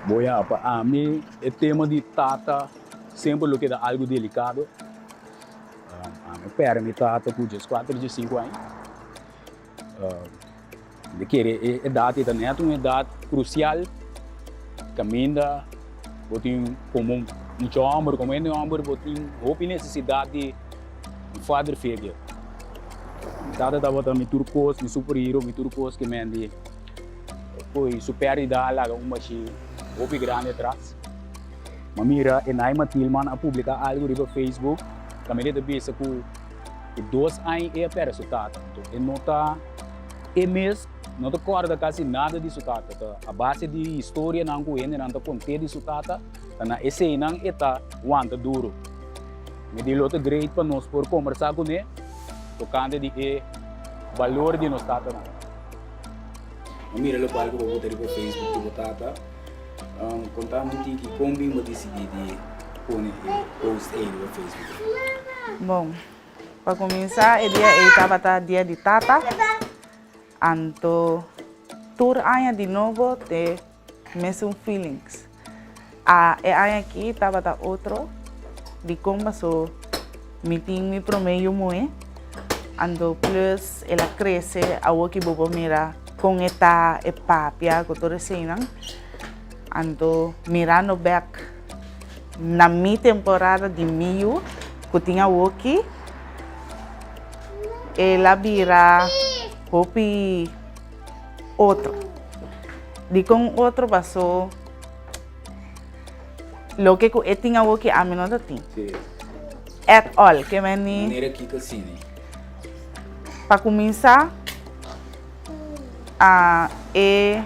Boya, pa ami e tema di tata semper lo keda algu delikado. Ami a pèrdè mi tata ku dieskuater, diesinku aña. Mi kere e edat ei ta nèt un edat krusial kaminda bo tin komo mucha hòmber, komo hende hòmber bo tin hopi nesesidat di un father figure. Mi tata tabata mi tur kos, mi superhero, mi tur kos ke men di poi su pèrdida a laga un bashí hopi grandi atras. Mi a mira Enaima Thielman a publiká algu riba Facebook kaminda e ta bisa ku E dos aña e a perde su tata, anto e no ta e mes no ta kòrda kasi nada di su tata. Ta a base di historianan ku hendenan ta kont'é di su tata, ta na eseinan e ta wanta duru. Mi di lo ta great pa nos por kombersá kuné tokante di e balor di nos tatanan. Bo mira lokual ku bo bota riba Facebook di bo tata. Konta mi un tiki kon bin bo disidí di pone e post ei riba Facebook? Bon, pa kuminsá e dia ei tabata dia di tata, anto tur aña di nobo te mesun feelings. A e aña aki tabata otro, dikon paso mi tin mi promé yu muhé, anto plus el a krese, awor ki bo por mira kon e ta, e papia ku tur eseinan. Anto mirando bèk na mi temporada di mi yu ku tin awoki, el a bira hopi otro. Dikon otro? Paso loke ku e tin awoki ami no ta tin. At all. Ke meni. Manera kiko asina? Pa kuminsá. A E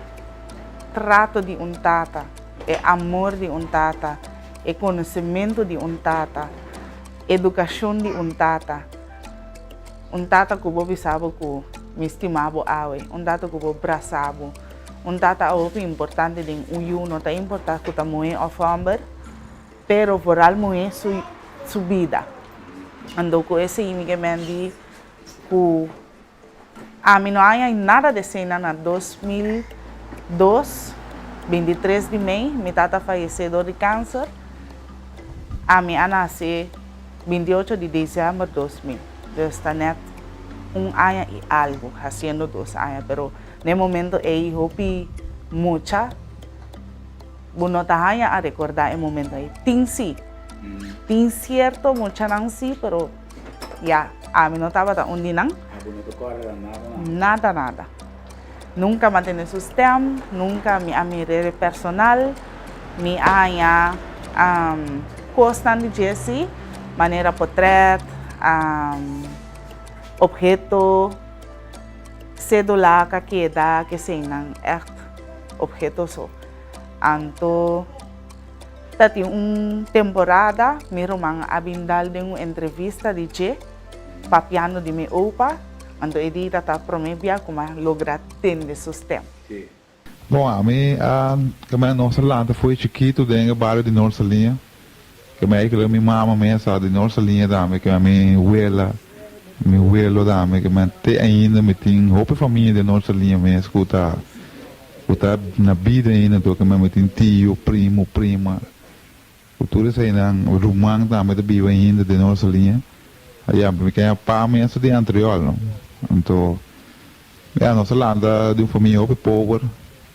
trato di un tata, e amor di un tata, e konosementu di un tata, edukashon di un tata. Un tata ku bo bisa bo ku mi stima bo awe, un tata ku bo brasa bo. Un tata a hopi importante den un yu, no ta importa ku ta muhé òf hòmber, pero vooral muhé su su bida. Anto ku esei mi ke men di ku. Ami no haña nada de esei na 2002, 23 di mei, mi tata fayesé dor di kanser. Ami a nase 28 di desèmber 2000, dus ta nèt un aña i algu, hasiendo dos aña, pero na e momento ei hopi mucha bo no ta haña a rekordá e momento ei. Tin sí, tin sierto muchanan sí, pero. Ya, ami no tabata un di nan. Abo no ta kòrda nada nada? Nada nada. Nunka mi a tende su stèm, nunka mi a mir'é personal. Mi a haña kosnan di dje si, manera potrèt, opheto, sédula ku a keda, keseinan, ègt opheto so. Anto. Ta tin un temporada mi ruman a bin dal den un entrevista di dje papiando di mi opa, anto e di ta ta prome bia ku m'a logra tende su stem. Bon, ami a kem'e nos a lanta fo'i chikitu den e bario di Noord Saliña. Kem'e eigenlijk mi mama mes a di Noord Saliña tambe, kem'e mi wela, mi welo tambe, kem'e te ainda mi tin hopi famia den Noord Saliña mes ku ta Ku ta na bida ainda anto ke mi tin tio, primo, prima, ku tur eseinan, ruman tambe ta biba ainda den nos liña. Ya, mi ke pa mi esta di Antriol, no. Anto, ya, nos a lanta di un famia hopi pober,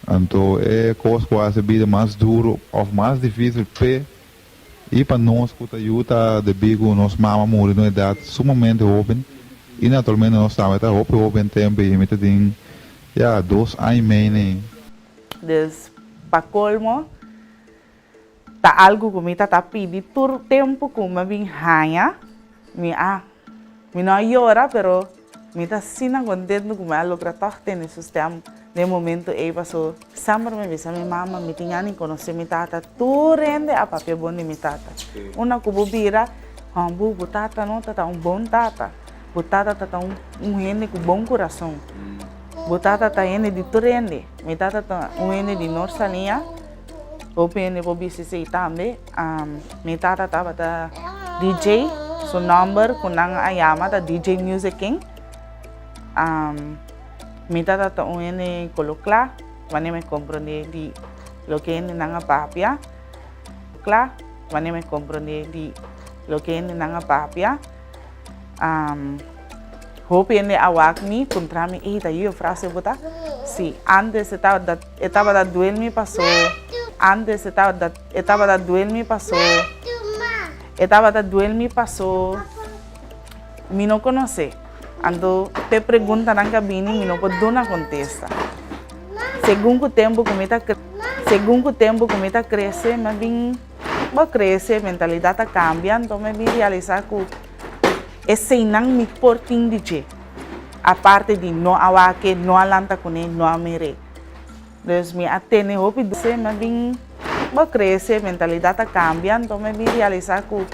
anto e kos ku a hasi bida mas duro òf mas difísil p'e i pa nos ku ta yu ta debí ku nos mama muri na un edat sumamente hóben i naturalmente nos tambe ta hopi hóben tempu i mi ta tin Ya, dos aña i mei nei. Dus, pa kolmo, ta algu ku mi ta ta pidi tur tempu ku mi a bin haña, mi a, mi no a yora, pero mi ta asina kontentu ku mi a logra tòg tene su stèm den e momento ei, paso semper mi bisa mi mama, mi tin gana di konosé mi tata, tur hende a papia bon di mi tata. Unda ku bo bira, hòmbu, bo tata no ta ta un bon tata. Bo tata ta ta un hende ku bon kurason. Bo tata ta hende di tur hende. Mi tata ta un hende di Noord Saliña. Hopi hende por bisa esei tambe. Mi tata tabata DJ. Su nòmber ku nan a yama ta DJ Music King. Mi tata ta un hende kolo kla. Wanneer mi komprondé di. loke hendenan a papia. Kla, wanneer mi komprondé di loke hendenan a papia. Hopi hende a wak mi, puntra mi, ey ta yu frase bo ta? Si, antes e tabata e tabata duel mi paso, antes e tabata e tabata duel mi paso, e tabata duel mi paso mi no konosé. Anto p'e preguntanan ku a bini mi no por duna kontesta. Segun ku tempu ku mi ta segun ku tempu ku mi ta krese mi a bin bo krese, mentalidat a kambia, anto mi a bin realisá ku Eseinan mi por tin di dje, aparte di no a wak-e, no a lanta kuné, no a mir'é. Dus mi a tene hopi dulce, mi a bin bo crece, mentalidad a cambia, anto mi a bin realisa cu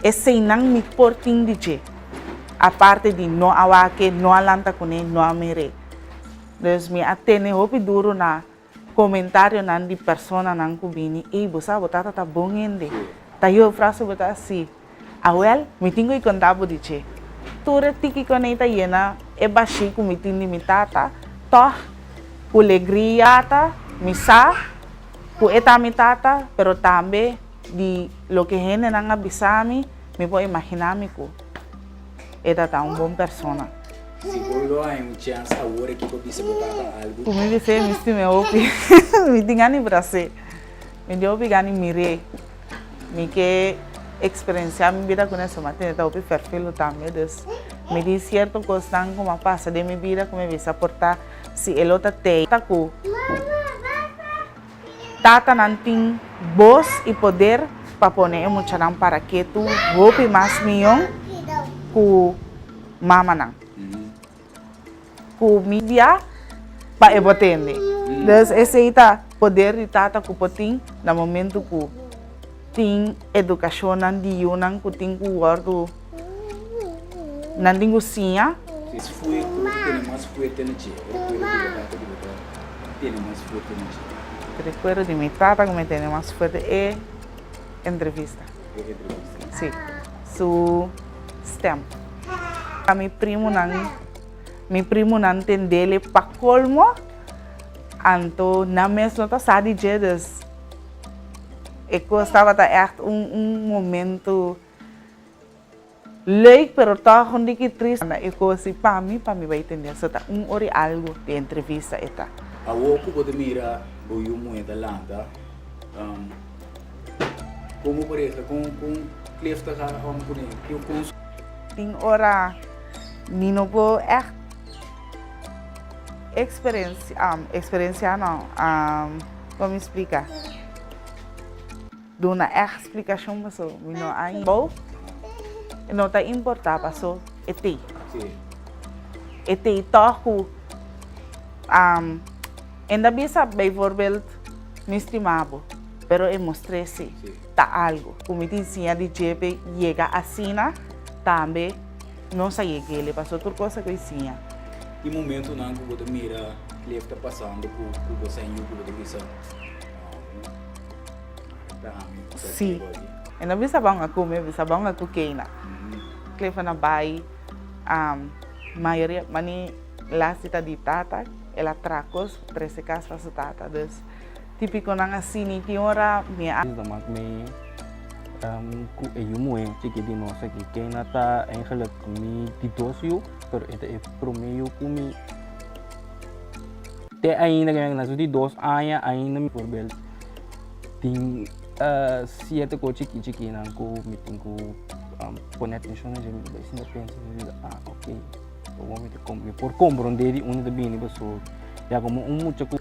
eseinan mi por tin di dje, aparte di no a wak-e, no a lanta kuné, no a mir'é. Dus mi a tene hopi duro na comentarionan di personanan cu bini, ey bo sa bo tata ta bon hende, ta yo frase bo ta si. Awel, mi tin ku i konta bo di dje. Tur e tiki ku anei ta yena e bashí ku mi tin di mi tata, tòg ku legria ta mi sa ku e ta mi tata, pero tambe di loke hendenan a bisa mi, mi por imaginá mi ku e ta ta un bon persona. Si bo lo haña un chèns awor aki pa bisa bo tata algu. Ku mi bis'é mi stim'é hopi. Mi tin gana di bras'é. Mi tin hopi gana di mir'é. Mi ke eksperensiá mi bida ku Nelson Martínez ta hopi fèrfelu tambe, dus mi tin sierto kosnan ku a pasa den mi bida ku mi bisa por ta si e lo ta tei ta ku tatanan tin bos i poder pa pone e muchanan para ketu hopi mas mion ku mamanan. Ku mi bia pa e por tende. Dus esei ta poder di tata ku por tin na momento ku tin edukashonnan di yunan ku tin ku wòrdu nan tin ku siña. Es fuerte ku tene mas fuerte na dje. Rekuerdo di bo tata ku bo ta tene mas fuerte na dje. Rekuerdo di mi tata ku mi tene mas fuerte e entrevista. E entrevista. Si, su stem. A mi primonan, mi primonan tendele pa colmo, anto nan mes no ta sa di dje, dus e cos tabata echt un un momento leuk pero toch un diki trist. E cos si pa mi, pa mi bai tende, so ta un ora y algo di entrevista e ta. Awor cu bo ta mira bo yu muhe ta lanta, con bo pareha, con con Cliff ta gara om cune, con su. Tin ora mi no por ègt eksperensia, eksperensiá no, kon mi splika? Duna ègt splikashon paso mi no a bou, e no ta importá paso e tei. E tei tòg ku e ta bisa bijvoorbeeld mi stima bo, pero e mostr'é si. Ta algo ku mi tin siña di dje p'e yega asina, tambe nos a yeg'ele pasobra tur kos a ku e siña. Tin momentunan ku bo ta mira Cliff ta pasando ku ku bo sen yu ku bo ta bisa, No, ta ami ku ta Sí. Diego aki. E no bisa bon a ku mi, e bisa bon a ku Keina. Cliff a na bai mayoria mani las di ta di tata, el a traha kos trese kas pa su tata, dus. Típiconan asina y tin ora mi a. Ta mak mi ku e yu muhé chikí di nos aki. Keina ta eigenlijk mi di dos yu, pero e ta e promé yu ku mi te ainda ke mi a nasu di dos aña ainda mi voorbeeld tin sierto kos chikí chikínan ku mi tin ku pone atenshon na dje mi ta bai sinta pensa mi ta bisa ah ok awor mi ta mi por komprondé di unda ta bini pasobra ya komo un mucha ku.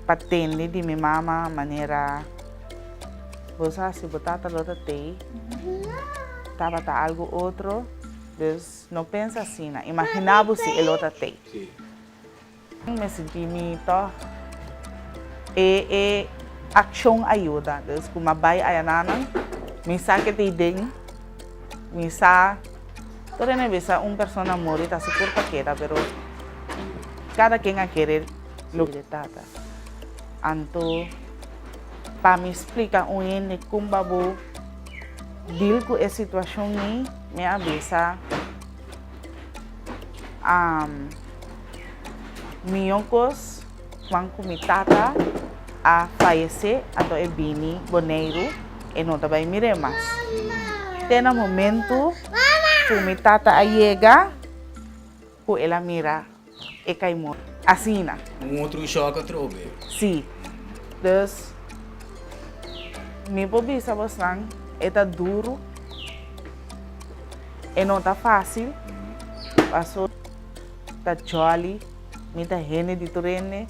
Pa tende di mi mama manera bo sa si bo tata lo ta tei tabata algo otro dus no pensa asina imagina bo si e lo ta tei. Mi sinti mi tog e e accion a yuda dus cu mi a bay ayananan mi sa ke ta den mi sa tur hende bisa un persona muri ta su curpa keda pero cada ken a kere Lo di tata. Anto pa mi splika un hende kon pa bo deal ku e situashon ei, mi a bisa mihó kos kwan ku mi tata. a fayesé, anto e bini Boneiru, e no ta bai mir'é mas. Te na momentu ku mi tata a yega, ku el a mira e kaimon asina. Un otro shòk atrobe. Sí. Dus, mi por bisa bosnan, e ta duru, e no ta fásil, paso ta jòli. Mi ta hende di tur hende.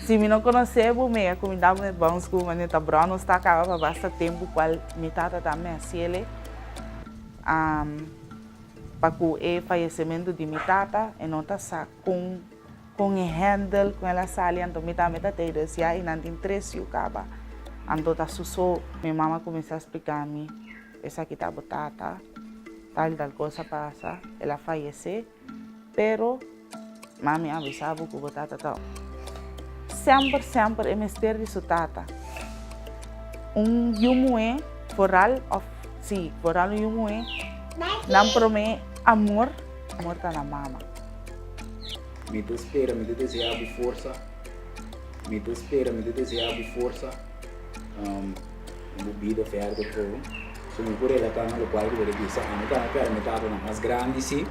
Si mi no konosé bo, mi a kumindá bo bon sku manera ta brò nos ta kaba pa basta tempu kual mi tata ta mi hasiele. Pa ku e fayesementu di mi tata e no ta sa kon kon e handle, kon el a sali, anto mi tambe ta tei dus ya i nan tin tres yu kaba. Anto ta su so. Mi mama kuminsá splika mi esaki ta bo tata, tal i tal kos a pasa, el a fayesé. Pero mami a bisa bo ku bo tata ta semper semper e mester di su tata. Un yu muhé foral òf si foral un yu muhé nan promé amor, amor ta na mama. Mi ta spera, mi ta desea bo forsa, mi ta spera, mi ta desea bo forsa den bo bida verder todo. So mi por relata na locual cu bo ta bisa, ami tambe perde mi tata na mas grandi si.